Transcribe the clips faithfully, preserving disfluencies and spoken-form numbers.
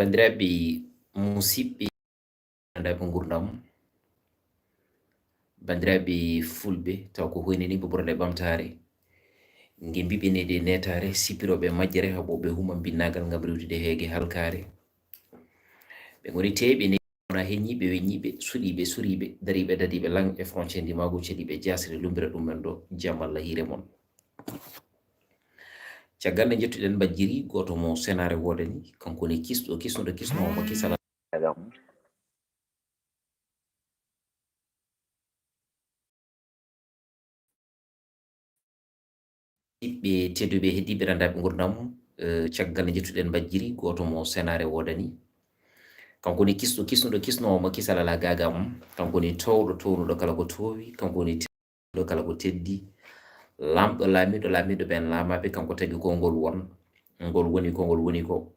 Banndiraaɓe musiɓɓe, banndiraaɓe ngurdam, banndiraaɓe fulɓe, taw ko hoynani ɓe ɓurɗe ɓamtaare. Nge mbiɓe nede netaare, sippirooɓe majjere, haɓooɓe huma binnaagal ngam rewtude heege halkaare. Ɓe ngoni teeɓe ne wona heññiiɓe, weññiiɓe, suɗiiɓe, suriiɓe, dariiɓe, dadiiɓe, laŋ e frontière ndimaagu, celiiɓe, jaasre, lumbira ɗum men ɗo, jam Allah hiire mon. Caggal nde njettuɗen Bajjiri, gooto mo senaare woodani, kanko woni kisɗo, kisnuɗo, kisnoowo mo kisal. Ɓiɓɓe tedduɓe, heddiiɓe, renndaaɓe ngurdam, eh, caggal nde njettuɗen Bajjiri, gooto mo senaare woodani. Kanko woni kisɗo, kisnuɗo, kisnoowo mo kisal alaa gaaga mum. Kanko woni toowɗo, toownuɗo kala ko toowi. Kanko woni tedduɗo kala ko teddi. Laamɗo, laamiiɗo, laamiiɗo ɓeen laamaaɓe. Kanko tagi ko ngol won, ngol woni ko, ngol woni ko.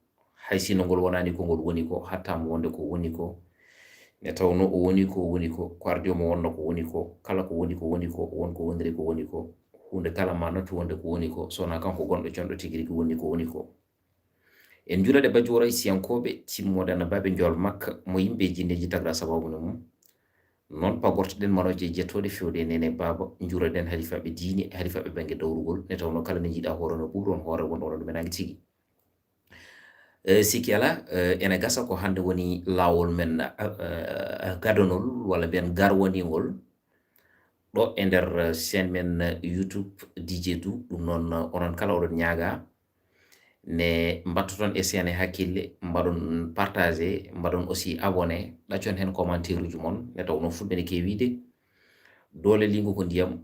Hay sinno ngol wonaani ko ngol woni ko, hattaama wonde ko woni ko. Nde tawnoo o woni ko woni ko, ko ardii o mo wonno ko woni ko, kala ko woni ko woni ko, won ko woniri ko woni ko. Huunde kala ma nattu wonde ko woni ko, so wonaa kanko gonɗo jonɗo tigi rigi woni ko woni ko. En njuurade bajjo Wuro Aysiyankooɓe, timmoode Annabaaɓe Njool Makka, mo yimɓe e jinneeji tagra sabaabu no mum. Noon pagortoɗen marooje jettooɗe fewde e Neene Baaba, njuuraden halifaaɓe diine, halifaaɓe bannge dawrugol, nde tawnoo kala nde njiɗaa hoore no ɓuuri on hoore wonɗo wonande men tigi. Eh, sikki alaa, eh, ene gasa ko hannde woni laawol men, eh, eh, gadonol walla mbiyen garwaningol ɗo e nder, eh, chaîne men, eh, YouTube D J Dou. Ɗum noon, eh, onon kala oɗon ñaagaa ne mbattoton e sene hakkille, mbaɗon partagé, mbaɗon aussi abonné, ɗaccon heen commentaire uji mon, nde tawnoo fulɓe ne keewi wiide, doole liingu ko ndiyam,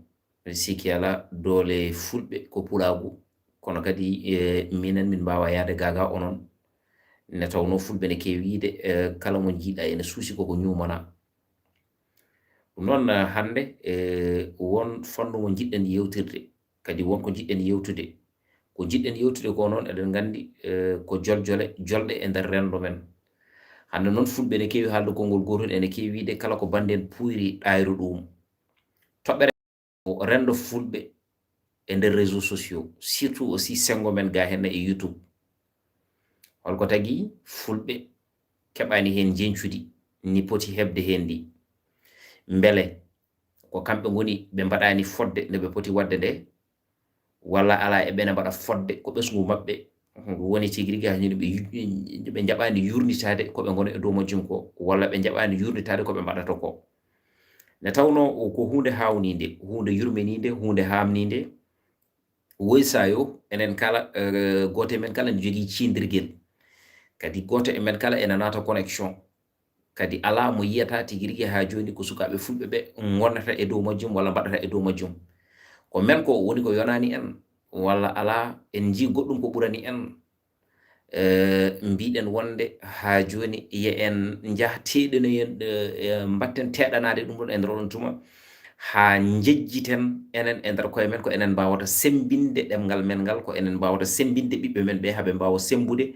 sikki alaa, doole fulɓe ko pulaagu, kono kadi, eh, minen min mbaawa yahde gaagaa onon, nde tawnoo fulɓe ne keewi wiide, eh, kala mo njiiɗaa ene suusi koko ñuumanaa. Ɗum noon, eh, hannde, eh, won fannu mo njiɗɗen yewtirde, kadi won ko njiɗɗen yewtude. Ko njiɗɗen yewtude ko noon, eɗen nganndi, eh, ko joljole, jolɗe e nder renndo men. Hannde noon fulɓe ne keewi haalde konngol gootol, ene keewi wiide kala ko bannden puyri ɗaayru ɗum. Toɓɓere renndo fulɓe e nder réseaux sociaux, surtout aussi senngo men ga henne e YouTube. Holko tagi fulɓe keɓaani heen njeñcudi ni poti heɓde heen ndi? Mbele ko kamɓe ngoni ɓe mbaɗaani fodde nde ɓe poti waɗde nde, walla alaa e ɓe ne mbaɗa fodde ko ɓesngu maɓɓe woni tigi rigi, haa jooni ɓe yu-, ɓe njaɓaani yurnitaade ko ɓe ngoni e dow majjum ko, walla ɓe njaɓaani yurnitaade ko ɓe mbaɗata ko? Nde tawnoo ko huunde haawninde, huunde yurmininde, huunde haamninde, woy sayo, enen kala, eh, gooto e men kala ne jogii ciindirgel. Kadi gooto e men kala ene naata connexion. Kadi alaa mo yiyata tigi rigi haa jooni ko sukaaɓe fulɓe ɓe ngonata e dow majjum walla mbaɗata e dow majjum. Ko men ko woni ko yonaani en, walla alaa en njii goɗɗum ko ɓurani en. Eh, mbiɗen wonde haa jooni, yo en njah teeɗanoyen, eh, eh, mbatten teeɗanaade ɗum ɗon e nder oɗon tuma, haa njejjiten enen e nder koye men, ko enen mbaawata semmbinde ɗemngal men ngal, ko enen mbaawata semmbinde ɓiɓɓe men ɓe, haa ɓe mbaawa semmbude,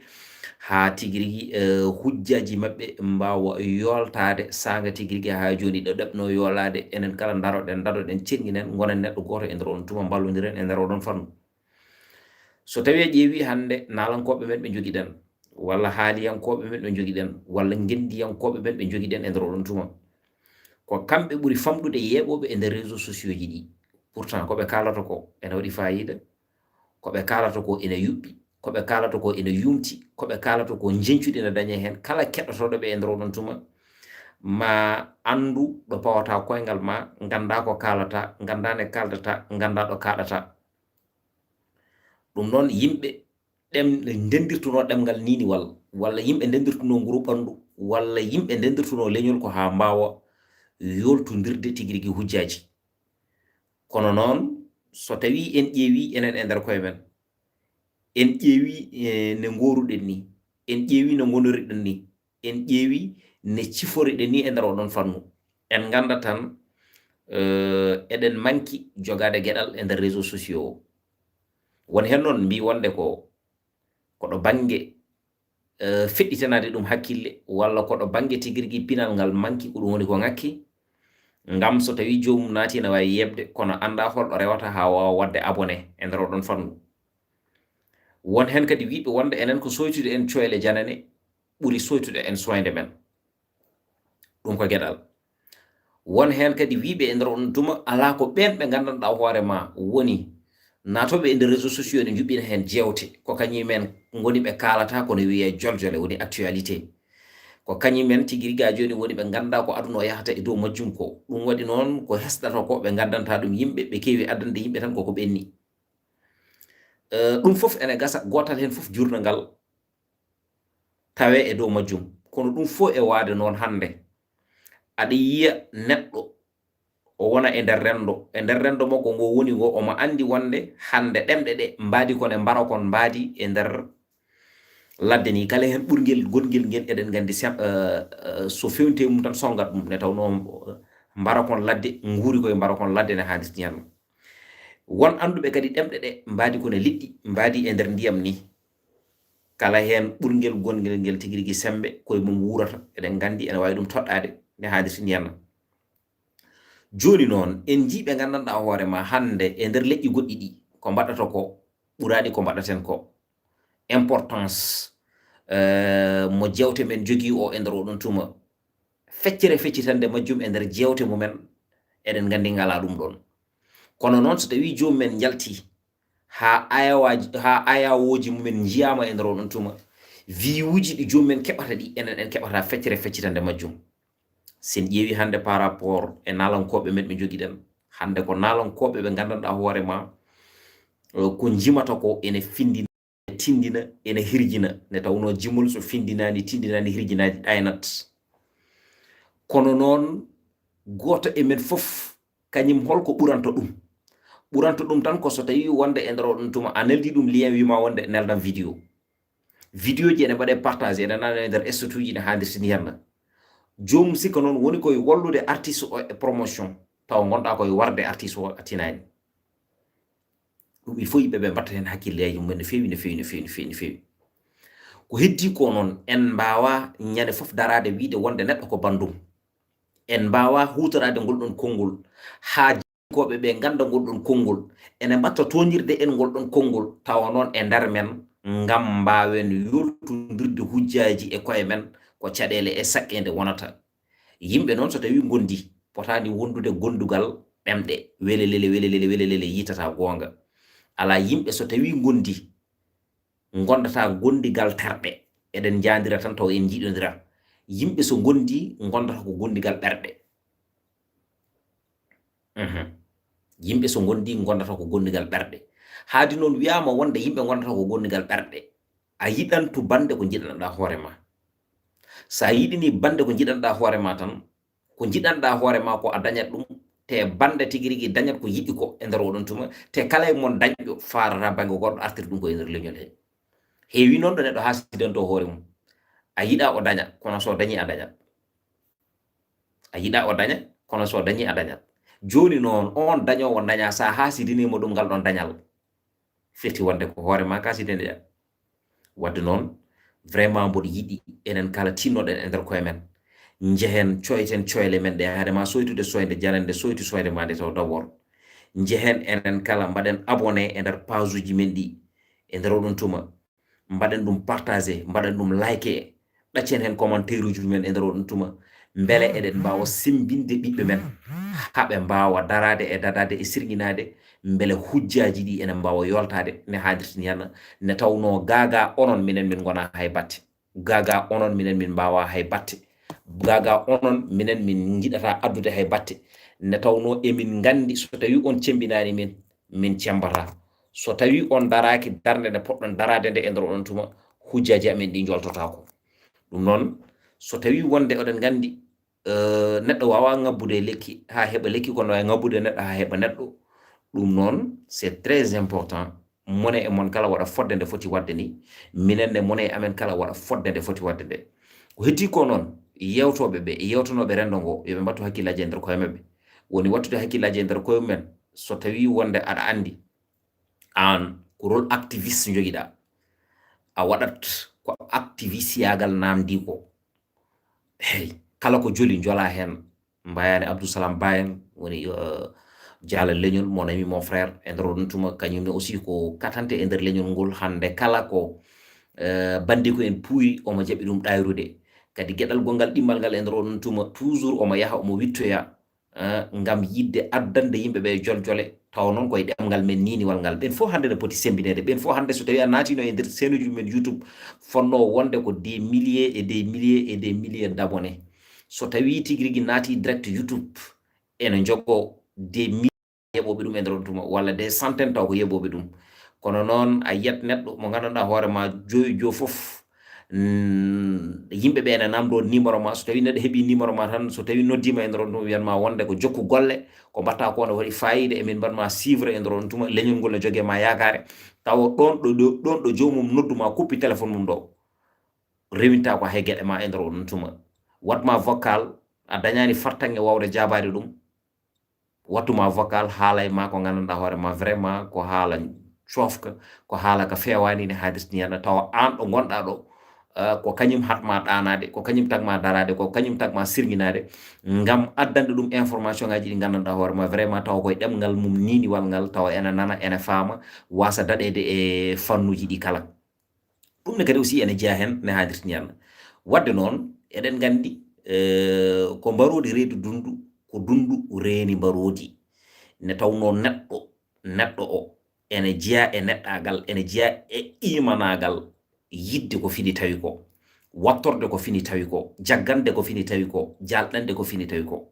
haa tigi rigi, eh, hujjaaji maɓɓe mbaawa yooltaade saanga tigi rigi. Haa jooni ɗo ɗaɓnoo yoolaade, enen kala ndaroɗen, ndaroɗen, ceŋŋinen, ngonen neɗɗo gooto e nder oɗon tuma, mballondiren e nder oɗon fannu. So tawii a ƴeewii hannde naalankooɓe men ɓe njogiɗen, walla haaliyankooɓe men ɓe njogiɗen, walla ngenndiyankooɓe men ɓe njogiɗen e nder oɗon tuma, ko kamɓe ɓuri famɗude yeeɓooɓe e nder réseaux sociaux ji ɗi. Pourtant, ko ɓe kaalata ko ene waɗi faayiida, ko ɓe kaalata ko ene yuɓɓi, ko ɓe kaalata ko ene yuumti, ko ɓe kaalata ko njeñcudi ene dañee heen. Kala keɗotooɗo ɓe e nder oɗon tuma, ma anndu ɗo pawataa koyngal ma, nganndaa ko kaalataa, nganndaa ne kaaldataa, nganndaa ɗo kaaɗataa. Ɗum noon, yimɓe ɗem-, ndendirtunoo ɗemngal niiniwal, walla yimɓe ndendirtunoo nguru ɓanndu, walla yimɓe ndendirtunoo leñol ko haa mbaawa yooltondirde tigi rigi hujjaaji. Kono noon, so tawii en ƴeewii enen e nder koye men, en ƴeewii, eh, ne ngooruɗen ni, en ƴeewii no ngonoriɗen ni, en ƴeewii ne ciforiɗen ni e nder oɗon fannu, en ngannda tan, eh, eɗen manki jogaade geɗal e nder réseaux sociaux o. Won heen noon mbii wonde ko, ko ɗo bannge, eh, feɗɗitanaade ɗum hakkille, walla ko ɗo bannge tigi rigi pinal ngal manki, ko ɗum woni ko ŋakki. Ngam so tawii joomum naati, ene waawi yeɓde, kono anndaa hol ɗo rewata haa waawa waɗde abonné e nder oɗon fannu. Won heen kadi wiiɓe wonde enen ko sooytude en coyle janane, ɓuri soytude en soyde men. Ɗum ko geɗal. Won heen kadi wiiɓe e nder on tuma, alaa ko ɓeen ɓe nganndanɗaa hoore ma woni naatooɓe e nder réseaux sociaux ne njuɓɓina heen jeewte. Ko kañum en ngoni ɓe kaalata kono wiyee joljole, woni actualité. Ko kañum en tigi riga jooni woni ɓe nganndaa ko aduna o yahata e dow majjum ko. Ɗum waɗi noon ko hesɗata ko ɓe nganndantaa ɗum yimɓe, ɓe keewi addande yimɓe tan koko ɓenni. Eh, ɗum fof ene gasa, gootal heen fof jurnangal tawe e dow majjum. Kono ɗum fof e waade noon hannde. Aɗa yiya neɗɗo o wona e nder renndo. E nder renndo makko ngo woni ngo, omo anndi wonde hannde ɗemɗe ɗe mbaadi kon e mbara kon mbaadi e nder ladde ni. Kala heen ɓurngel gongel ngel eɗen nganndi sem-, eh, eh, so fewnte mum tan songat ɗum ne tawnoo, eh, mbara kon ladde, nguuri koye mbara kon ladde ne haalis ñallo. Won annduɓe kadi ɗemɗe ɗe mbaadi kono liɗɗi, mbaadi e nder ndiyam ni. Kala heen ɓurngel gongel ngel tigi rigi sembe, koye mum wuurata. Eɗen nganndi ene waawi ɗum toɗɗaade nde haadirta ndiyam na. Jooni noon, en njii ɓe nganndanɗaa hoore ma hannde e nder leƴƴi goɗɗi ɗi, ko mbaɗata ko ɓuraani ko mbaɗaten ko. Importance, eh, mo jeewte men jogii o e nder oɗon tuma. Feccere feccitande majjum e nder jeewte mumen, eɗen nganndi ngalaa ɗum ɗoon. Kono noon, so tawii joomum en njaltii haa ayawaaji, haa ayawooji mumen njiyaama e nder oɗon tuma, viyuuji ɗi joomum en keɓata ɗi, enen en keɓata feccere feccitande majjum. Sen ƴeewi hannde par rapport e naalankooɓe men ɓe njogiɗen, hannde ko naalankooɓe ɓe nganndanɗaa hoore ma, eh, ko njimata ko ene findina, tindina, ene hirjina. Ne tawnoo jimol so findinaani, tindinaani, hirjinaani, ɗaynat. Kono noon, gooto e men fof, kañum holko ɓuranta ɗum? Ɓuranta ɗum tan ko so tawii wonde e nder oɗon tuma a neldi ɗum lien, wii ma wonde neldan vidéo. Vidéo ji ene mbaɗe partagé, ene nana e nder statut ji, ne haadirta ni henna. Joomum sikka noon woni koye wallude artiste o e promotion, tawa ngonɗaa koye warde artiste o a tinaani. Ɗum il faut yimɓe ɓe mbatta heen hakkilleeji mumen no feewi, no feewi, no feewi, no feewi, no feewi. Ko heddii ko noon, en mbaawaa ñande fof daraade wiyde wonde neɗɗo ko banndum. En mbaawaa huutoraade ngol ɗoon konngol haa janngoɓe ɓe ngannda ngol ɗoon konngol. Ene mbatta toondirde en ngol ɗoon konngol, tawa noon e nder men, ngam mbaawen yoltondirde hujjaaji e koye men, ko caɗeele e saɗɗeende wonata. Yimɓe noon, so tawii ngondi, potaani wondude gondugal ɗemɗe, welelele, welelele, welelele, yiytataa goonga. Alaa, yimɓe so tawii ngondi, ngondata gondigal terɗe. Eɗen njaandira tan taw en njiɗondira. Yimɓe so ngondi, ngondata ko gondigal ɓerɗe. Mhm. Yimɓe so ngondi, ngondata ko gondigal ɓerɗe. Haadi noon wiyaama wonde yimɓe ngondata ko gondigal ɓerɗe. A yiɗantu bannde ko njiɗanɗaa hoore ma. So a yiɗini bannde ko njiɗanɗaa hoore ma tan, ko njiɗanɗaa hoore ma ko a dañat ɗum, te bannde tigi rigi dañat ko yiɗi ko e nder oɗon tuma, te kala e mon dañɗo faarata bannge goɗɗo artir ɗum ko e nder leñol he. Heewi noon ɗo neɗɗo haasidanto hoore mum. A yiɗa o daña, kono so dañi a dañat. A yiɗa o daña, kono so dañi a dañat. Jooni noon, on dañoowo daña, so a haasidiniima ɗum ngal ɗon dañal, firti wonde ko hoore ma ka sidaniɗa. Wadde noon, vraiment mboɗo yiɗi enen kala tinnoɗen e nder koye men. Njehen, coyten coyle men ɗe, hade ma soytude soyde janande, soytu soyde ma nde taw d'abord. Njehen enen kala, mbaɗen abonné e nder page uji men ɗi, e nder oɗon tuma. Mbaɗen ɗum partagé, mbaɗen ɗum like, ɗaccen heen commentaire uji men e nder oɗon tuma. Mbele eɗen mbaawa sembinde ɓiɓɓe men, haa ɓe mbaawa daraade e dadaade e sirŋinaade, mbele hujjaaji ɗi ene mbaawa yoltaade ne haadirta ni henna, ne tawnoo gaagaa onon minen min ngonaa hay batte. Gaagaa onon minen min mbaawaa hay batte. Gaagaa onon minen min njiɗataa addude hay batte. Ne tawnoo emin nganndi so tawii on cemmbinaani min, min cemmbata. So tawii on daraaki darnde nde poɗɗon daraade nde e nder oɗon tuma, hujjaaji amen ɗi njoltotaako. Ɗum noon, so tawii wonde oɗon nganndi, eh, neɗɗo waawaa ŋabbude lekki haa heɓa lekki, kono waawi ŋabbude neɗɗo haa heɓa neɗɗo. Ɗum noon, c'est très important. Mone e mon kala waɗa fodde nde foti waɗde ni, minen ne mone e amen kala waɗa fodde nde foti waɗde nde. Ko heddii ko noon, yewtooɓe ɓe, yewtanooɓe renndo ngo, yo ɓe mbattu hakkillaaji e nder koye maɓɓe. Woni wattude hakkillaaji e nder koye mumen, so tawii wonde aɗa anndi, aan ko rôle activiste njogiɗaa, a waɗat ko activiste yaagal naamndii ko. Hey, kala ko joli njolaa heen. Mbayani Abdou Salam Ba en, woni, euh, Jaala Leñol, mon ami, mon frère, e nder oɗon tuma, kañum ne aussi ko katante e nder leñol ngol. Hannde kala ko Eh, bandi ko en puuri, omo jaɓi ɗum ɗayrude. Kadi geɗal gonngal ɗimmal ngal e nder oɗon tuma, toujours omo yaha, omo wittoya, eh, ngam yiɗde addande yimɓe ɓe joljole, tawa noon koye ɗemngal men niiniwal ngal. Ɓen fof hannde ne poti sembineede. Ɓen fof hannde, so tawi a naatino e nder seenuji men YouTube, fonnoo wonde ko des milliers et des milliers et des milliers d'abonnés. So tawi tigi rigi naati direct YouTube, ene jogo des milliers yeɓooɓe ɗum e nder on tuma, walla des centaines taw ko yeɓooɓe ɗum. Kono noon, a yiyat neɗɗo mo nganndanɗaa hoore ma, joyi jo fof, mm, yimɓe ɓe ene namndoo numéro ma. So tawi neɗɗo heɓii numéro ma tan, so tawi noddiima e nder on tuma, wiyan ma wonde ko jokku golle, ko mbaɗtaa ko ne waɗi faayiida, emin mbaɗ ma suivre e nder on tuma, leñol ngol ne jogee ma yaakaare. Tawa ɗoon ɗo, ɗo, ɗoon ɗo joomum noddu ma, kuppi téléphone mum ɗo, rewinta ko hay geɗe ma e nder on tuma. Waɗ ma vocal, a dañaani fartaŋŋe waawde jaabaade ɗum. Waɗtu ma vocal, haala e ma ko nganndanɗaa hoore ma, vraiment ko haala coofka, ko haala ka feewaani ne haadirti ni, tawa aan ɗo ngonɗaa ɗo, eh, ko kañum haɗ ma ɗaanaade, ko kañum tag ma daraade, ko kañum tag ma sirminaade, ngam addande ɗum information ŋaaji ɗi nganndanɗaa hoore ma, vraiment tawa koye ɗemngal mum niiniwal ngal, tawa ene nana, ene faama, waasa daɗeede e fannuuji ɗi kala. Ɗum ne kadi aussi ene jeyaa heen ne haadirti ni. Waɗde noon, eɗen nganndi, eh, ko mbaroodi reedu dunndu, ko dunndu reeni mbaroodi. Ne tawnoo neɗɗo, neɗɗo o, ene jeyaa e neɗɗaagal, ene jeyaa e imanaagal, yiɗde ko fini tawi ko, wattorde ko fini tawi ko, jaggande ko fini tawi ko, jalɗande ko fini tawi ko.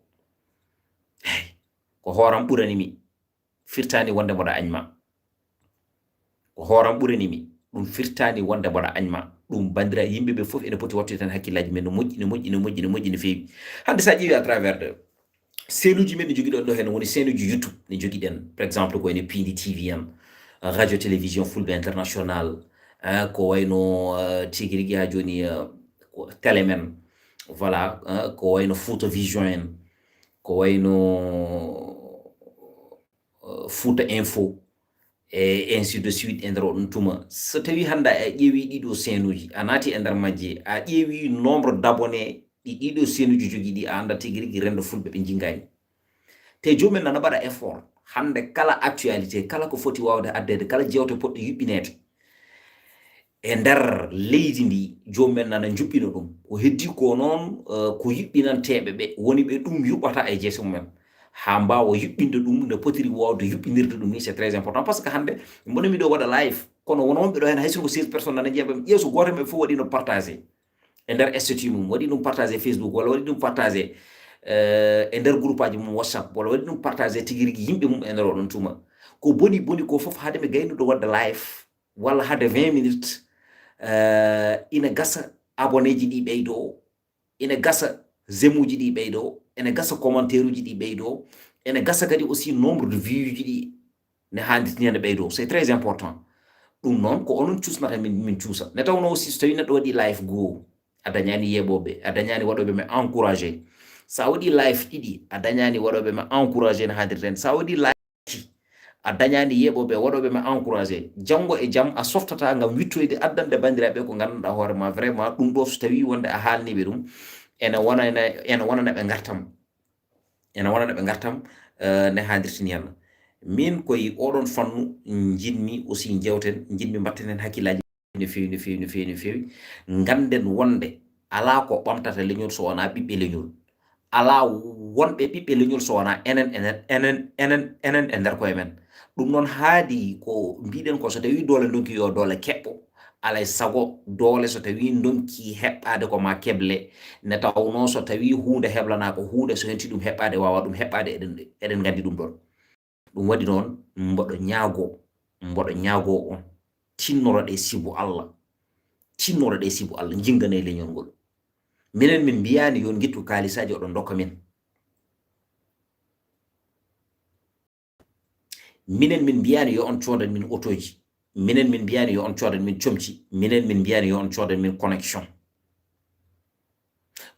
Hey, ko hooram ɓurani mi. Firtaani wonde mboɗa añ ma. Ko hooram ɓurani mi. Ɗum firtaani wonde mboɗa añ ma. Ɗum, banndiraaɓe, yimɓe ɓe fof ene poti wattude tan hakkillaaji men no moƴƴi, no moƴƴi, no moƴƴi, no moƴƴi no feewi. Hannde, so a ƴeewi à travers de seenuuji men ɗi njogiɗen ɗo, heen woni seenuuji YouTube ɗi njogiɗen, par exemple, ko wayno Piindi T V en, Radio Télévision Fulɓe International, eh, ko wayno, eh, tigi rigi haa jooni, eh, ko télé men, voilà, eh, ko wayno Fouta Vision en, ko wayno, eh, Fouta Info, e ainsi de suite e nder oɗon tuma. So tawi hannde a ƴeewi ɗiɗo seenuuji, a naati e nder majje, a ƴeewi nombre d'abonnés ɗi ɗiɗo seenuuji jogii ɗi, a annda tigi rigi renndo fulɓe ɓe njingaani. Te joomum en nana mbaɗa effort. Hannde kala actualité, kala ko foti waawde addeede, kala jeewte potɗe yuɓɓineede e nder leydi ndi, joomum en nana njuɓɓina ɗum. Ko heddi ko noon, eh, ko yuɓɓinanteeɓe ɓe woni ɓe ɗum yuɓɓata e jeese mum en, haa mbaawa yuɓɓinde ɗum no potiri waawde yuɓɓinirde ɗum ni. C'est très important, parce que hannde mboɗo miɗo waɗa live, kono won wonɓe ɗo heen, hay sinno ko seize personnes nana njiya ɓe, ƴeew so gooto e maɓɓe fof waɗi no partagé e nder statut mum, waɗi ɗum partagé Facebook, walla waɗi ɗum partagé, eh, e nder groupe aji mum WhatsApp, walla waɗi ɗum partagé tigi rigi yimɓe mum e nder oɗon tuma. Ko boni boni ko fof, haade mi gaynuɗo waɗde live, walla haade vingt minutes, eh, ina gasa abonné ji ɗi ɓeydo, ina gasa j'aime uji ɗi ɓeydo, ina gasa commentaire uji ɗi ɓeydo, ina gasa kadi aussi nombre de vues uji ɗi ne haandirti ni ene ɓeydo. C'est très important. Ɗum noon ko onon cuusnata min, min cuusa. Ne tawno aussi so tawi neɗɗo waɗi live goo, a dañaani yeɓooɓe, a dañaani waɗooɓe ma encouragé. So a waɗi live ɗiɗi, a dañaani waɗooɓe ma encouragé no haandirta ni. So a waɗi live tati, a dañaani yeɓooɓe, waɗooɓe ma encouragé. Janngo e jam a softata ngam wittoyde addande banndiraaɓe ko nganndanɗaa hoore ma, vraiment ɗum ɗo so tawi wonde a haalniiɓe ɗum, ene wona, ene, ene wonana ɓe ngartam. Ene wonana ɓe ngartam, eh, ne haandirti ni henna. Min koye oɗon fannu njiɗmi aussi njewten, njiɗmi mbatten heen hakkillaaji no feewi, no feewi, no feewi, no feewi. Ngannden wonde alaa ko ɓamtata leñol so wonaa ɓiɓɓe leñol. Alaa wonɓe ɓiɓɓe leñol so wonaa enen, enen, enen, enen, enen e nder koye men. Ɗum noon haadi ko mbiɗen ko, so tawi doole ndonki yo doole keɓɓo, alay sago doole so tawi ndonki heɓɓaade ko ma keble, ne tawno so tawi huunde heblana ko huunde, so henti ɗum heɓɓaade, waawa ɗum heɓɓaade, eɗen, eɗen nganndi ɗum ɗon. Ɗum waɗi noon, mboɗo ñaago, mboɗo ñaago on, tinnoroɗe sibu Allah, tinnoroɗe sibu Allah, njingane leñol ngol. Minen min mbiyaani yo on ngettu kaalisaaji oɗon ndokka min. Minen min mbiyaani yo on coodan min otooji. Minen min mbiyaani yo on coodan min comci. Minen min mbiyaani yo on coodan min connexion.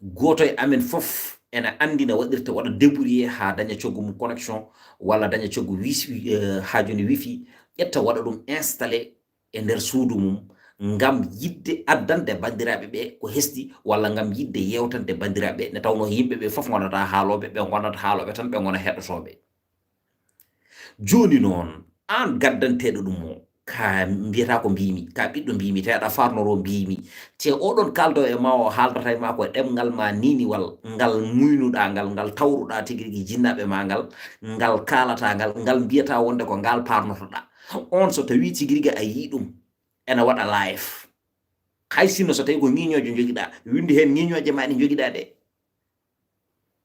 Gooto e amen fof ene anndi no waɗirta waɗa débrouiller haa daña coggu mum connexion, walla daña coggu wifi, eh, haa jooni wifi, ƴetta waɗa ɗum installé e nder suudu mum, ngam yiɗde addande banndiraaɓe ɓe ko hesɗi, walla ngam yiɗde yeewtande banndiraaɓe ɓe, nde tawnoo yimɓe ɓe fof ngonata haalooɓe, ɓe ngonata haalooɓe tan, ɓe ngona heɗotooɓe. Jooni noon, aan gaddanteeɗo ɗum o, ka mbiyata ko mbimi, ka ɓiɗɗo mbimi, te aɗa farnoro mbimi. Te oɗon kaldo e ma o haaldata e ma ko e ɗemngal ma niniwal, ngal muynuɗa ngal, ngal tawruɗa tigi rigi jinnaɓe ma ngal, ngal kalata ngal, ngal mbiyata wonde ko ngal parnotoɗa. On so tawi tigi rigi a yii ɗum, ena waɗa live. Hay sinno so tawi ko ñiñoojo jogiɗa, windi heen ñiñooje ma ɗe jogiɗa ɗe.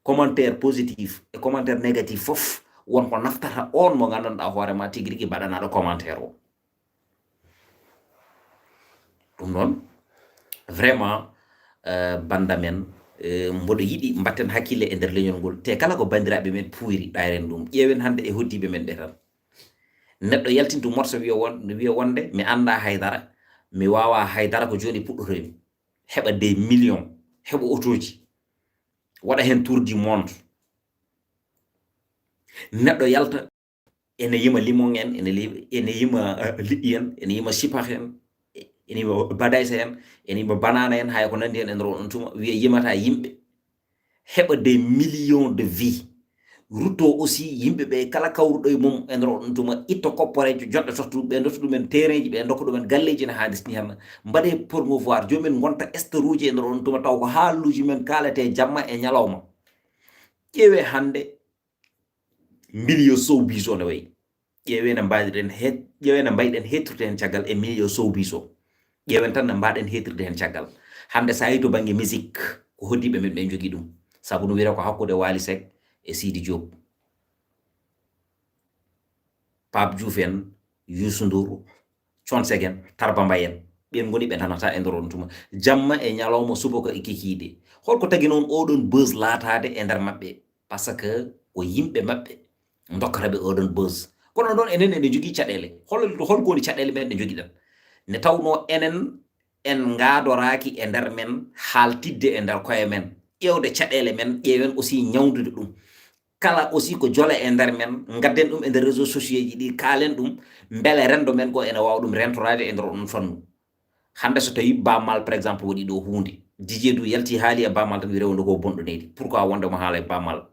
Commentaire positif e commentaire négatif fof, won ko naftata on mo nganndanɗa hoore ma tigi rigi mbaɗanaɗo commentaire o. Ɗum noon, vraiment, euh, banda men, euh, mboɗo yiɗi mbatten hakkille e nder leñol ngol. Te kala ko bandiraɓe men puuyri, ɗayren ɗum. Ƴeewen hannde e hoddiiɓe men ɓe tan. Neɗɗo yaltintu morso wiya won-, wiya wonde mi annda haydara, mi wawa haydara, ko jooni puɗɗotoymi. Heɓa des millions, heɓa otooji, waɗa heen tour du monde. Neɗɗo yalta, ene yima limon en, ene li-, ene yima, eh, liɗɗi en, ene yima sipah en, ene yima badaysa en, ene yima banana en, hay ko nandi en, e nder on tuma, wiya yimata yimɓe. Heɓa des millions de vues. Rutto aussi yimɓe ɓe kala kawruɗo e mum e nder on tuma, itto kopporeejo joɗɗo toxtu ɓe, dottu ɗumen terrain ji ɓe, dokka ɗumen galleji no haadisni hen. Mbaɗe promouvoir, jomumen gonta staruji e nder on tuma, taw ko haaluji men kaalete jamma e ñalawma. Ƴeewe hannde milieu showbiz o no wayi. Ƴeewe no mbaɗiɗen he-, ƴeewe no mbayɗen heɓtirde heen caggal e milieu showbiz o. Ƴeewen tan no mbaɗen heɓtirde heen caggal. Hannde so a yii to bannge musique, ko hoddiiɓe men ɓe njogii ɗum. Sabu no wiyetee ko hakkunde Wally Seck e Sidy Diop. Pape Diouf en, Youssou Ndour, Thione Seck en, Tarba Mbaye en. Ɓeen ngoni ɓe nanata e nder on tuma. Jamma e ñalawma, subaka e kikiiɗe. Holko tagi noon oɗon buzz laataade e nder maɓɓe? Parce que ko yimɓe maɓɓe ndokkata ɓe oɗon buzz. Kono noon enen eɗen njogii caɗeele. Hol, hol ko woni caɗeele men ɗe njogiɗen? Nde tawnoo enen en ngaadoraaki e nder men haaltidde e nder koye men. Ƴeewde caɗeele men, ƴeewen aussi ñawndude ɗum. Kala aussi ko jole e nder men, ngadden ɗum e nder réseaux sociaux ji ɗi, kaalen ɗum, mbele renndo men ko ene waawa ɗum rentoraade e nder on fannu. Hannde so tawi Baaba Maal, par exemple, waɗi ɗo huunde, Didier Douz yalti haali e Baaba Maal tan, wi rewndo ko bonɗo neydi. Pourquoi wonde mo haala e Baaba Maal?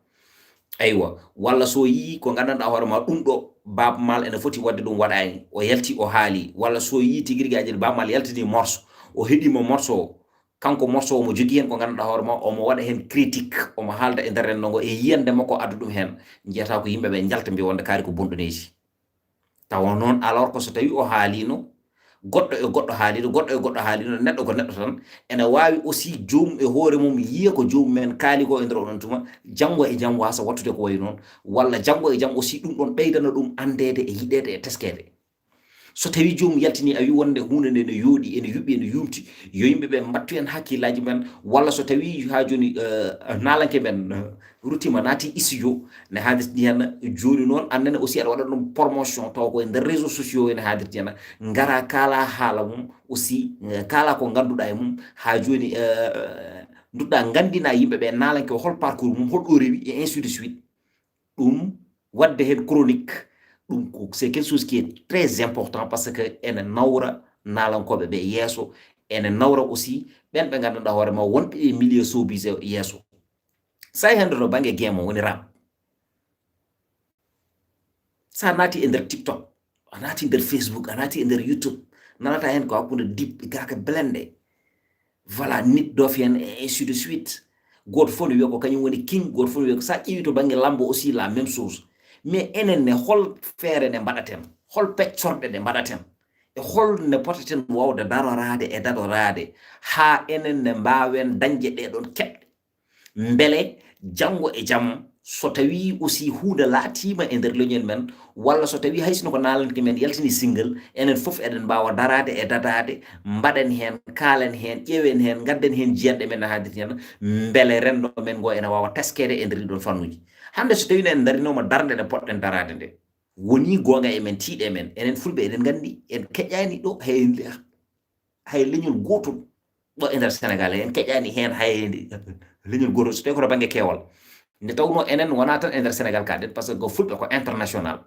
Aywa, walla so yii ko nganndanɗaa hoore ma ɗum ɗo, Baaba Maal ene foti waɗde ɗum, waɗaani. O yalti o haali. Walla so yii tigi rigi aji Baaba Maal yaltini morso, o heɗiima morso o. Kanko morso omo jogii heen ko nganndanɗaa hoore ma, omo waɗa heen critique, omo haalda e nder renndo ngo e yiyannde makko addu ɗum heen. Njiyata ko yimɓe ɓe njalta mbiya wonde kaari ko bonɗo neydi. Tawa noon, alors que so tawi o haalino, goɗɗo e goɗɗo haalino, goɗɗo e goɗɗo haalino, neɗɗo ko neɗɗo tan, ene waawi aussi joomum e hoore mum yiya ko joomum en kaali ko e nder oɗon tuma, janngo e jam waasa wattude ko wayi noon, walla janngo e jam aussi ɗum ɗon ɓeydana ɗum anndeede e yiɗeede e teskeede. So tawi joomum yaltini, a wi wonde huunde nde ne yooɗi, ene yuɓɓi, ene yuumti, yo yimɓe ɓe mbattu heen hakkillaaji men, walla so tawi haa jooni, eh, naalanke men, eh, ruttima, naati studio, ne haadirti heen. Jooni noon, aan nene aussi aɗa waɗa ɗum promotion, tawa ko e nder réseaux sociaux ene haadirti heen. Ngara kaala haala mum aussi, eh, kaala ko ngannduɗaa e mum. Haa jooni, eh, nduɗɗa nganndina yimɓe ɓe naalanke o hol parcours mum, hol ɗo rewi, et ainsi de suite. Ɗum, waɗde heen chronique, ɗum ko, c'est quelque chose qui est très important parce que ene nawra naalankooɓe ɓe yeeso, ene nawra aussi ɓen ɓe nganndanɗaa hoore ma wonɓe e milieu showbiz yeeso. Sa hannde to bannge game o woni rap. Sa naati e nder TikTok, a naati e nder Facebook, a naati e nder YouTube, nanata heen ko hakkunde Dip e Ngaaka Blindé. Voilà, Nit Doff en, et ainsi de suite. Gooto fof ne wiya ko kañum woni king, gooto fof ne wiya ko, sa ƴeewi to bannge lambo aussi, la même chose. Mais enen ne, hol feere nde mbaɗaten? Hol peccorɗe ɗe mbaɗaten? E hol ne potaten wawde daroraade e dadoraade haa enen ne mbaawen dañde ɗee ɗoon keɓɗe? Mbele janngo e jam, so tawii aussi huunde laatiima e nder leñol men, walla so tawii hay sinno ko naalanke men yaltini single, enen fof eɗen mbaawa daraade e dadaade, mbaɗen heen, kaalen heen, ƴeewen heen, ngadden heen jiyanɗe men no haadirti heen, mbele renndo men ngo ene waawa teskeede e nder ɗiɗon fannuuji. Hannde so tawii no en ndarinooma darnde nde poɗɗen daraade nde, wonii goonga e men, tiiɗe men, enen Fulɓe eɗen nganndi, en keƴaani ɗo hay hay leñol gootol ɗo e nder Senegal, en keƴaani heen hay leñol gootol, so tawii ko to bannge keewal. Nde tawnoo enen wonaa tan e nder Senegal kaɗen, parce que ko Fulɓe ko international.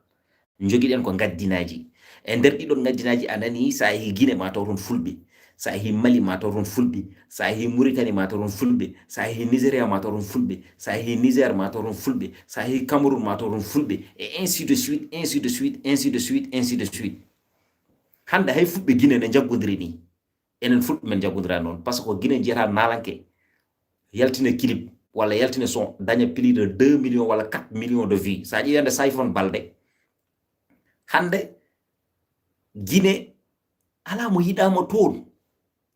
Njogiɗen ko ngaddinaaji. E nder ɗiɗon ngaddinaaji, a nanii, so a yehii Guinée, ma taw toon Fulɓe. So a yehii Mali, ma taw toon Fulɓe. So a yehii Mauritanie, ma taw toon Fulɓe. So a yehii Nigeria, ma taw toon Fulɓe. So a yehii Niger, ma taw toon Fulɓe. So a yehii Cameroun, ma taw toon Fulɓe. Et ainsi de suite, ainsi de suite, ainsi de suite, ainsi de suite. Hannde hay fulɓe Guinée ne njaggodiri ni. Enen fulɓe men njaggodira noon. Parce que ko Guinée jiyata naalanke. Yaltine clip, walla yaltine son, daña plus de deux millions walla quatre millions de vues. So a ƴeewi hannde Sayfon Balde, hannde Guinée alaa mo yiɗaama toon.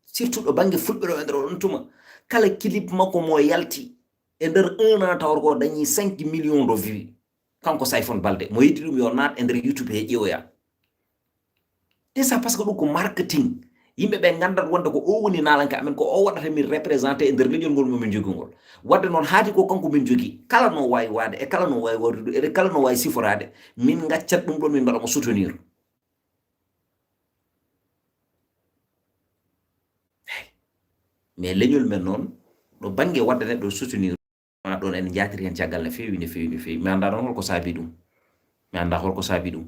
Surtout ɗo bannge fulɓe ɗo e nder oɗon tuma. Kala clip makko mo yalti, e nder un an tawata ko dañi cinq millions de vues. Kanko Sayfon Balde, mo yiɗi ɗum yo naat e nder YouTube he ƴeewoya. Et ça, parce que ɗum ko marketing. Yimɓe ɓe nganndat wonde ko o woni naalanke amen, ko o waɗata min représenté e nder leñol ngol mo min jogii ngol. Wadde noon, haadi ko kanko min jogii. Kala no waawi waade e kala no waawi waɗude, e kala no waawi siforaade, min ngaccat ɗum ɗon, min mbaɗa mo soutenir. Hey. Mais leñol men noon, ɗo bannge wadde neɗɗo soutenir, ma ɗon en njaatiri heen caggal no feewi, no feewi, no feewi. Mi anndaa noon holko saabi ɗum. Mi anndaa holko saabi ɗum.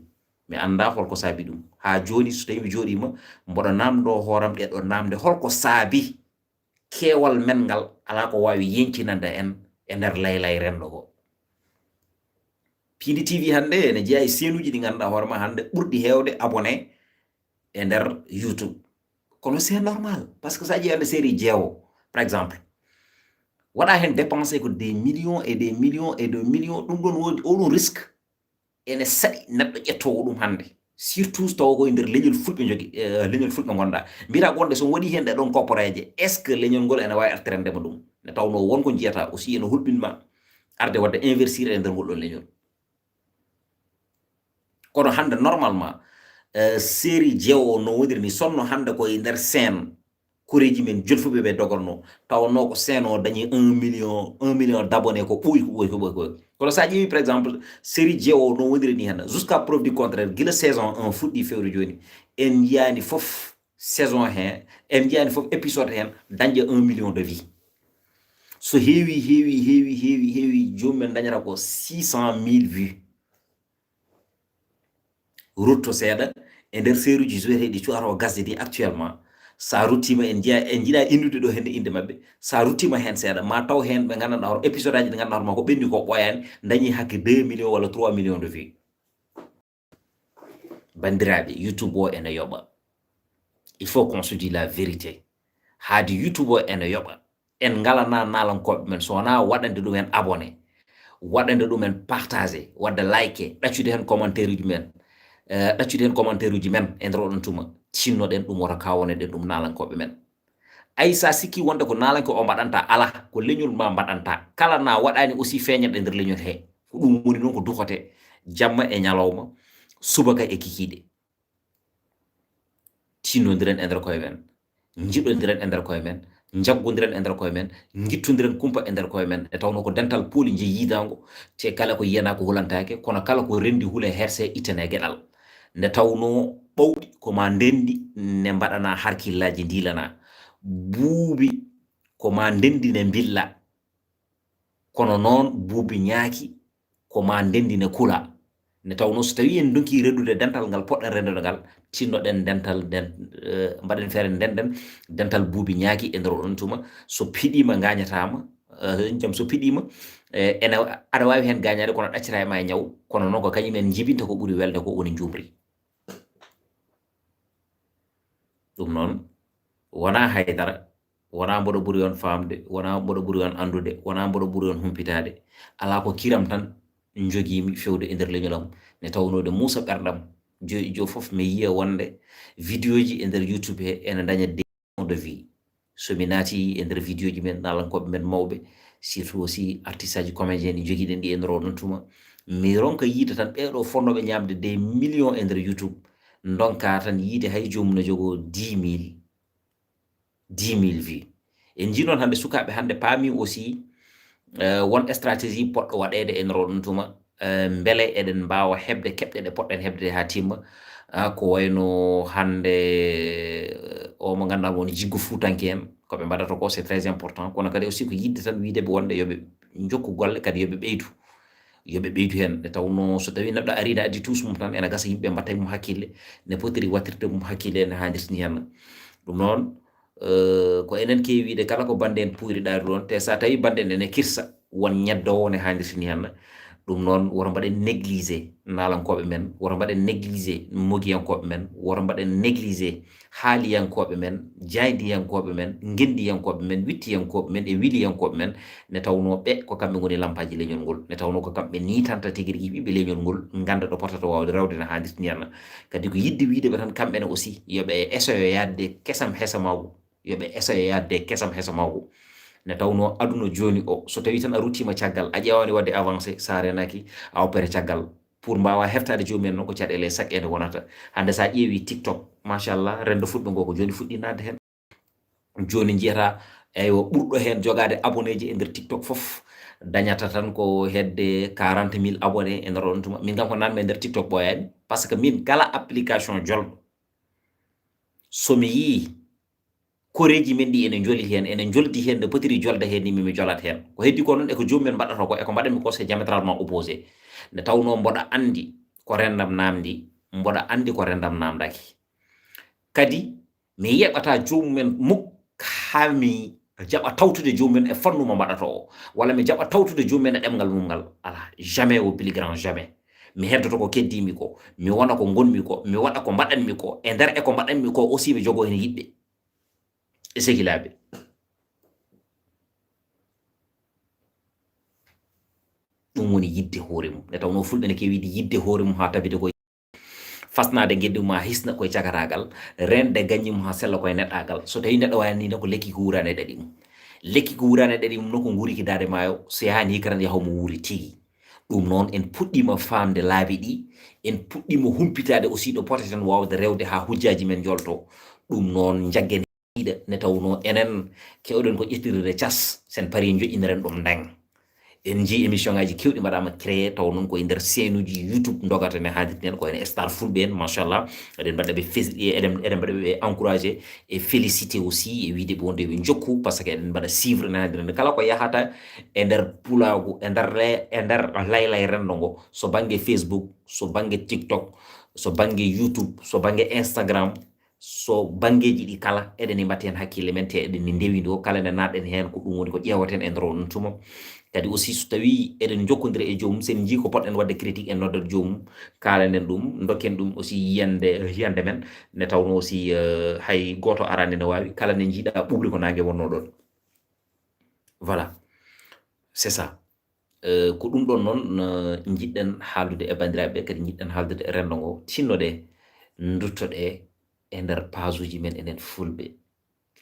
Mi anndaa holko saabi ɗum. Haa jooni, so tawii mi jooɗiima, mboɗo naamndoo hooram ɗee ɗoo naamnde, holko saabi keewal men ngal alaa ko waawi yeñcinande en e nder laylay renndo ngo. Piindi T V hannde ene jeyaa e seenuuji ɗi ngannduɗaa hoore ma hannde ɓurɗi heewde abonné e nder YouTube. Kono c'est normal, parce que so a ƴeewi hannde série Jeewo, par exemple, waɗa heen dépensé ko des millions et des millions et des millions, ɗum ɗon woni oɗon risque ene saɗi neɗɗo ƴettoowo ɗum hannde, surtout so tawa ko e nder leñol fulɓe jogi, eh, leñol fulɓe ngonɗa. Mbiyata ko wonde so on waɗi heen ɗe ɗon kopporeeje, est ce que leñol ngol ene waawi artirande ma ɗum? Nde tawnoo won ko njiyata aussi ene hulɓinma arde waɗde investir e nder ngol ɗon leñol. Kono hannde normalement, eh, série Jeewo no woniri ni, sonno hannde ko e nder scène koreeji men jolfuɓe ɓe doganno, tawanno ko scène o dañi un million, un million d' abonnés, ko ɓooyi, ko ɓooyi, ko ɓooyi, ko ɓooyi. Kono so a ƴeewi, par exemple, série Jeewo no woniri ni hannde, jusqu'à preuve du contraire, gila saison un fuɗɗi fewre jooni, en njiyaani fof saison heen, en njiyaani fof épisode heen dañde un million de vues. So heewi, heewi, heewi, heewi, heewi, joomum en dañata ko six cent mille vues. Rutto seeɗa e nder seeruuji joueteeɗi cuwata o gasde ɗi actuellement. So a ruttiima, en njiya, en njiɗa innude ɗo hende innde maɓɓe. So a ruttiima heen seeɗa, ma taw heen ɓe nganndanɗaa hoto épisode aji ɗi nganndanɗaa hoto ma ko ɓenni ko ɓooyaani, dañi hakke deux millions walla trois millions de vues. Banndiraaɓe, YouTube o ene yoɓa. Il faut qu'on se dise la vérité. Haadi YouTube o ene yoɓa. En ngalana naalankooɓe men, so wonaa waɗande ɗum en abonné, waɗande ɗum en partagé, waɗde like, ɗaccude heen commentaire uji men, eh, ɗaccude heen commentaire uji men e nder oɗon tuma. Tinnoɗen ɗum, wota kawoneɗen ɗum naalankooɓe men. Ay, so a sikki wonde ko naalanke o mbaɗanta, alaa, ko leñol ma mbaɗanta. Kala na waɗaani aussi feeñat e nder leñol he. Ko ɗum woni noon ko dukote jamma e ñalawma, subaka e kikiiɗe. Tinnondiren e nder koye men, njiɗondiren e nder koye men, njaggondiren e nder koye men, ngittondiren kumpa e nder koye men. E tawno ko dental pooli njeyi yiidaango, te kala ko yiyana ko hulantaake, kono kala ko rendi hule herse ittane geɗal. Nde tawno ɓawɗi ko ma ndendi ne mbaɗana harkillaaji ndilana. Buubi ko ma ndendi ne mbilla. Kono noon buubi ñaaki ko ma ndendi ne kula. Nde tawno so tawii en ndonki rendude dental ngal poɗɗen rendude ngal, tinnoɗen dental nden, eh, mbaɗen feere ndenden dental buubi ñaaki e nder oɗon tuma. So piɗiima, ngañataama, eh, jam so piɗiima, eh, ene, aɗa waawi heen gaañaade, kono ɗaccata e ma e ñaw. Kono noon ko kañum en njibinta ko ɓuri welde ko woni njuumri. Ɗum noon, wonaa haydara, wonaa mboɗo ɓuri on faamde, wonaa mboɗo ɓuri on anndude, wonaa mboɗo ɓuri on humpitaade. Alaa ko kiram tan njogiimi fewde e nder leñol am, nde tawno de muusa ɓerɗam, joyi jo fof mi yiya wonde vidéo ji e nder YouTube he ene ndaña de vie. So mi naati e nder vidéo ji men, naalankooɓe men mawɓe, surtout aussi artiste aji comédien ɗi jogiɗen ɗi e nder oɗon tuma, mi ronka yiide tan ɓeeɗo fonnooɓe ñaamde des millions e nder YouTube, ndonka tan yiide hay joomum no jogoo dix mille, dix mille vues. En njii noon hannde sukaaɓe hannde paami aussi, eh, won stratégie poɗɗo waɗeede e nder oɗon tuma, eh, mbele eɗen mbaawa heɓde keɓɗe ɗe poɗɗen heɓde haa timma. Ah, ko wayno hannde, eh, o mo ngannduɗaa woni jiggo fuutanke en, ko ɓe mbaɗata ko, c'est très important. Kono kadi aussi ko yiɗde tan wiide ɓe wonde yo ɓe njokku golle, kadi yo ɓe ɓeydu. Yo ɓe ɓeydu heen. Nde tawno so tawii neɗɗo arii ne addi tuus mum tan, ene gasa yimɓe mbatta e mum hakkille, ne potiri wattirde mum hakkille, ne haandirtini heen. Ɗum noon, eh, ko enen keewi wiide, kala ko bannde en puuyri ɗaari ɗoon, te so tawii bannde en ene kirsa, won ñeddoowo ne haandirtini heen. Ɗum noon, woto mbaɗen négligé naalankooɓe men, woto mbaɗen négligé mogiyankooɓe men, woto mbaɗen négligé haaliyankooɓe men, jaayndiyankooɓe men, ngenndiyankooɓe men, wittiyankooɓe men e wiliyankooɓe men, nde tawnoo ɓe ko kamɓe ngoni lampaaji leñol ngol, nde tawnoo ko kamɓe niitanta tigi rigi ɓiɓɓe leñol ngol, ngannda ɗo potata waawde rewde no haanirta nii. Kadi ko yiɗde wiyde ɓe tan, kamɓe ne aussi, yo ɓe essayo yaade kesam hesamagu, yo ɓe essayo yaade kesam hesamagu. Nde tawnoo aduna jooni o, so tawii tan a ruttiima caggal, a ƴeewaani waɗde avancé, so a reenaaki, a opéré caggal. Pour mbaawa heftaade joomum en noon, ko caɗeele e saqqeende wonata. Hannde so a ƴeewii TikTok, machallah, renndo fulɓe ngoo ko jooni fuɗɗii naatde heen. Jooni njiyata, eywa, ɓurɗo heen jogaade aboneeji e nder TikTok fof, dañata tan ko hedde quarante mille abonnés e nder oon tuma. Min kam ko naatmi e nder TikTok ɓooyaani, par ce que min kala application jolɗo, so mi yii koreeji men ɗi ene njoli heen, ene njoldi heen no potiri jolde heen ni, mi, mi jolat heen. Ko heddi ko noon e ko joomum en mbaɗata ko, e ko mbaɗanmi ko, c'est diamétralement opposé. Nde tawnoo mboɗa anndi ko renndam naamndi, mboɗa anndi ko renndam naamndaaki. Kadi mi yeɓataa joomum en muk haa mi jaɓa tawtude joomum en e fannu mo mbaɗata o, walla mi jaɓa tawtude joomum en e ɗemngal mum ngal. Alaa, jamais, au plus grand jamais. Mi heddoto ko keddiimi ko, mi wona ko ngonmi ko, mi waɗa ko mbaɗanmi ko, e nder e ko mbaɗanmi ko aussi mi jogoo heen yiɗɓe e sehilaaɓe. Ɗum woni yiɗde hoore mum. Nde tawnoo fulɓe ne keewi yiɗde hoore mum haa tabita koye fasnaade ngeddi mum haa hisna koye cagataagal, reende gaññi mum haa sella koye neɗɗaagal. So tawii neɗɗo waɗanii noon ko lekki ko wuuraani e ɗaɗi mum. Lekki ko wuuraani e ɗaɗi mum noon ko nguuriki daande maayo, so yahaani hikka tan yaha omo wuuri tigi. Ɗum noon, en puɗɗiima faamde laabi ɗi, en puɗɗiima humpitaade aussi ɗo poteten waawde rewde haa hujjaaji men njolto. Ɗum noon, njaggen ɗiɗa nde tawnoo enen keewɗen ko ƴettirde cas, sen parii njoƴƴiniren ɗum ndeen. En njii émission ngaaji keewɗi mbaɗaama créé, taw noon ko e nder chaîne uji YouTube ndogata ne haadirten, ko ene star fulɓe en, machallah. Eɗen mbaɗa ɓe fes-, eɗen, eɗen mbaɗa ɓe encouragé e félicité aussi, e wiide ɓe wonde ɓe njokku, par ce que eɗen mbaɗa suivre ne haadirten. Kala ko yahata e nder pulaagu, e nder le-, e nder laylay renndo ngo, so bannge Facebook, so bannge TikTok, so bannge YouTube, so bannge Instagram, so banngeeji ɗi kala, eɗen mbaɗi heen hakkille men, te eɗen ndewindoo, kala nde naatɗen heen, ko ɗum woni ko ƴeewaten e nder on tuma. Kadi aussi, so tawii eɗen njokkondira e joomum, so en njii ko potɗen waɗde critique, en noddat joomum, kaalanen ɗum, ndokken ɗum aussi yiyannde, yiyannde men, nde tawnoo aussi, eh, hay gooto araani ne waawi, kala nde njiiɗaa ɓuuɓri ko naange wonnoo ɗoon. Voilà, c'est ça. Eh, ko ɗum ɗoon noon, eh, njiɗɗen haaldude e banndiraaɓe ɓe, kadi njiɗɗen haaldude e renndo ngo. Tinnoɗee, nduttoɗee e nder page uji men enen fulɓe.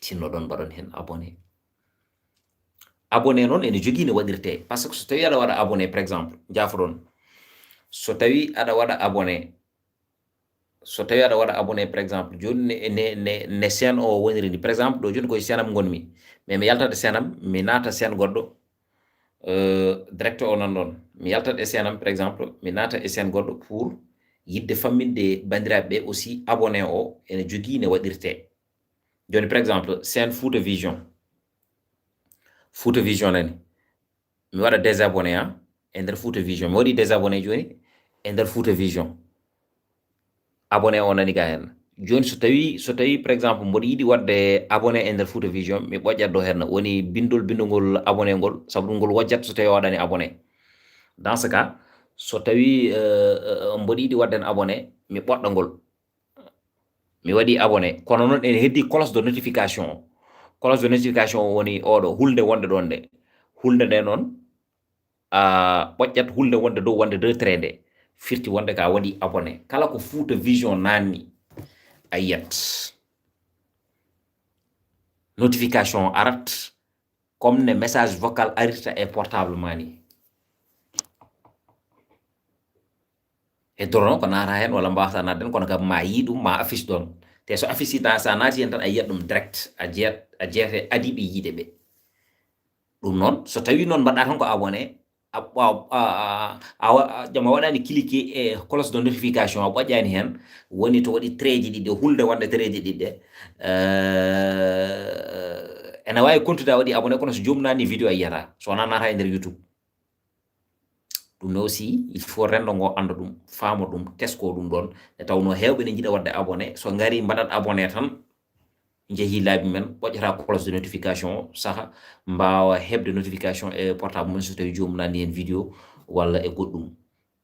Tinnoɗon mbaɗon heen abonné. Abonné noon ene jogii no waɗirtee. Par ce que so tawii aɗa waɗa abonné, par exemple, njaafoɗon. So tawii aɗa waɗa abonné, so tawii aɗa waɗa abonné, par exemple, jooni ne, ne, ne, ne chaîne o woniri ni. Par exemple, ɗo jooni koye chaîne am ngonmi. Mais mi yaltat e chaîne am, mi naata chaîne goɗɗo, euh, direct o nan ɗoon. Mi yaltat e chaîne am, par exemple, mi naata e chaîne goɗɗo pour yiɗde famminde banndiraaɓe ɓe aussi abonné o ene jogii ne waɗirtee. Jooni, par exemple, chaîne Fouta Vision. Fouta Vision nani. Mi waɗa désabonné, ah, e nder Fouta Vision. Mi waɗi désabonné jooni e nder Fouta Vision. Abonné o nani ga heen. Jooni so tawii, so tawii, par exemple, mboɗo yiɗi waɗde abonné e nder Fouta Vision, mi ɓoƴƴat ɗo heen. Woni binndol, binndol ngol abonné ngol, sabu ɗum ngol wojjat so tawii o waɗaani abonné. Dans ce cas, so tawii, euh, euh, mboɗo yiɗi waɗde heen abonné, mi ɓoɗɗa ngol. Mi waɗi abonné, kono noon ene heddi cloche de notification. Cloche de notification o woni oɗo, hulde wonde ɗoon nde. Hulde nde noon, a ɓoƴƴat hulde wonde dow, wonde deux trait nde. Firti wonde ka waɗi abonné. Kala ko Fouta Vision naanni, a yiyat. Notification arat, comme ne message vocal arirta e portable ma ni. Heddoro noon ko naata heen walla mbaawata naatde heen, kono kam ma yii ɗum, ma affiche ɗoon. Te so affiche ta, so a naati heen tan, a yiyat ɗum direct, a jeeyat, a jeeyat e adiiɓe yiide ɓe. Ɗum noon, so tawii noon mbaɗɗa tan ko abonné, a, a, a, a, a wa-, a, jom a waɗaani cliquer e cloche de notification, a ɓoƴƴaani heen, woni to waɗi treeji ɗiɗi, hulde wonde treeji ɗiɗi ɗe. Euh, ene waawi continude a waɗi abonné, kono so joomum naatni vidéo a yiyata, so wonaa naata e nder YouTube. Ɗum ne aussi, il faut renndo ngo annda ɗum, faama ɗum, tesko ɗum ɗoon. Nde tawnoo heewɓe ne njiɗa waɗde abonné, so ngari mbaɗat abonné tan, njehii laabi men, ɓoƴƴata cloche de notification o, saha mbaawa heɓde notification e portable mum, so tawii joomum naatni heen vidéo, walla e goɗɗum.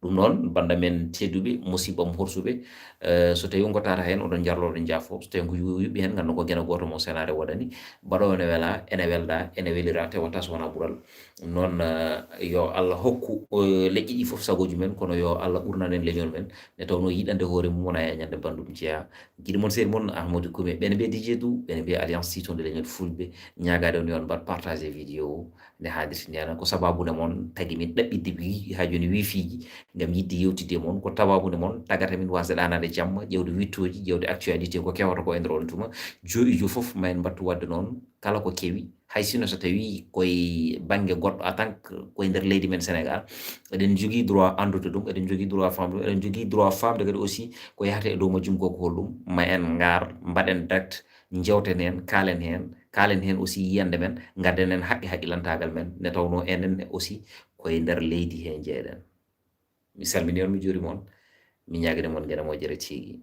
Ɗum noon, bannda men tedduɓe, musiɓɓam horsuɓe, eh, so tawi on ngotaata heen, oɗon njarlo, oɗon njaafo. So tawi ko yu-, yuɓɓi heen, nganndu ko geno gooto mo senaare waɗani. Baɗo ene wela, ene welda, ene welira, tewata so wonaa ɓural. Ɗum noon, eh, yo Allah hokku, eh, leƴƴi ɗi fof sagooji men, kono yo Allah ɓurnan en leñol men. Nde tawnoo yiɗande hoore mum wona e ñande banndum jeyaa. Giɗo mon, seeɗa mon, Ahmadou Koumé. Ɓene mbiya D J Dou, ɓene mbiya Alliance Sitonde Leñol Fulɓe. Ñaagaade on yo on mbaɗ partage vidéo o. Nde haadirti nde, ko sababu nde mon tagi min ɗaɓɓitde wi-, haa jooni wiifiiji ngam yiɗde yewtidde e mon. Ko sababu nde mon tagata min waasde ɗaanaade jamma, ƴeewde wiɗtooji, ƴeewde actualité ko kewata ko e nder on tuma. Jooni jooni fof ma en mbattu waɗde noon, kala ko kewi, hay sinno so tawi koye bannge goɗɗo en tant que koye nder leydi men Sénégal, eɗen njogii droit anndude ɗum, eɗen njogii droit faamde ɗum, eɗen njogii droit faamde kadi aussi ko yahata e dow majjum ko, ko holɗum. Ma en ngar, mbaɗen direct, njewten heen, kaalen heen, kaalen heen aussi yiyannde men, ngadden heen haqqe haqqilantaagal men, nde tawnoo enen aussi koye nder leydi hee njeeɗen. Mi salminii on, mi juuriima on, mi ñaaganii mon geno moƴƴere tigi.